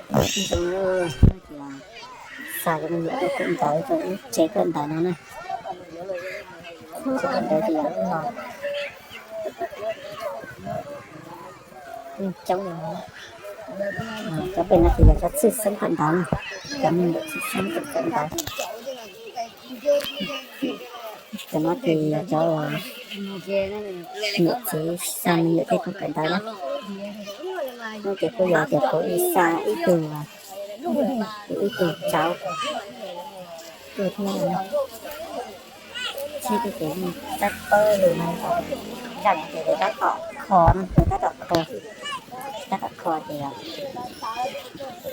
Zoo, xa cov me nyuam tuaj kawm ntawv rau lub tsev kawm ntawv no na. Tsev kawm ntawv ces yog lub no, coob li no. Cov pem no ces yog cov tshwj xeeb kawm ntawv na, cov me nyuam tshwj xeeb kawm ntawv. Cov no ces yog cov niam tsev xa me nyuam tej tuaj kawm ntawv na. No ces kuj yog tias kuv ib xa ib tug, kuv ib tug tsauv tuaj thiab. Tsheb tej ces yeej tab pawg lug no, zaj no ces tab tom kho no, tab tom kho, tab tom kho ces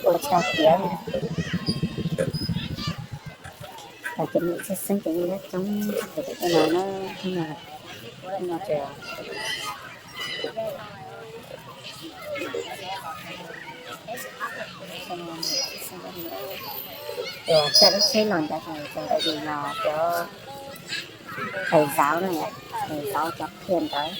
ua tshaj tiav li. Cov me nyuam tshwj xeeb ces yeej nyob coob ces tej no na, no ces Cov lub tsheb los ntawd ces ntawd ces yog cov thầy giáo na, thầy giáo cov qhia ntawv.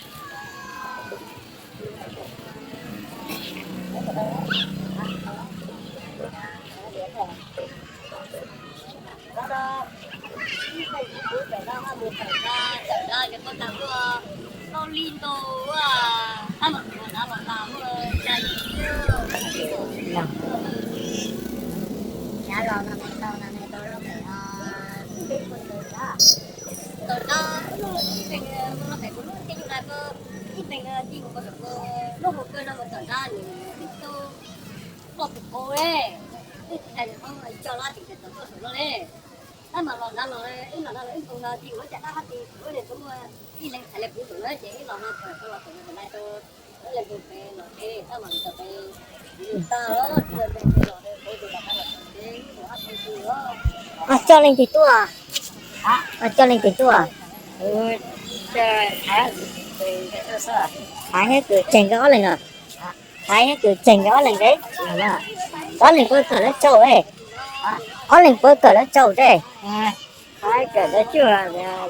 Tab mas los nrad los, wb los no los wb nkoos no, ces kuv lub cas dab hab ti kuv li tsuas muaj ib leeg thaiv li kuv tus na, ces wb los no txawm tau los txawm tus nais rau wb leeg tus pem los ces tab mas li tau pem. Coj leej twg tuaj? Coj leej twg tuaj? Thaiv thiab Kws Tseg nkawd ob leeg no. Thaiv thiab Kws Tseg nkawd ob leeg, ob leeg puas kawm lawv tsaug? Ob leeg puas kawm lawv tsaug tse? Kawm lawv cuaj,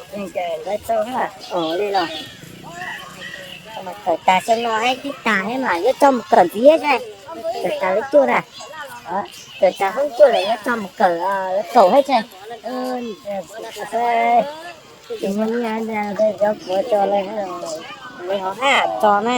kawm lawv tsaug. Ua li los kawm tag xyoo no thiab tib tag thiab mas yuav coj mus kawm ntxiv thiab tse. Kawm tag lawv cuaj na, kawm tag hoob cuaj lawm yuav coj mus kawm lawv kaum thiab tse. Tsis muaj nyiaj, cov kuv tso li hov hab tso na.